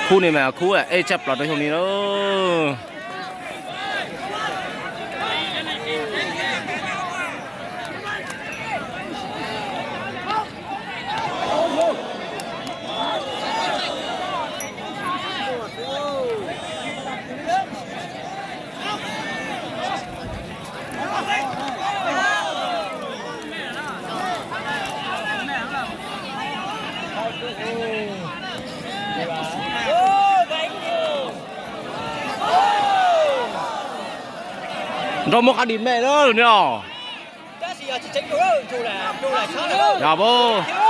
Khub ni mas khub ej tshaj plaws rau xyoo ni lawm. Nrog muab qab di me lawm ni os. Yog pab.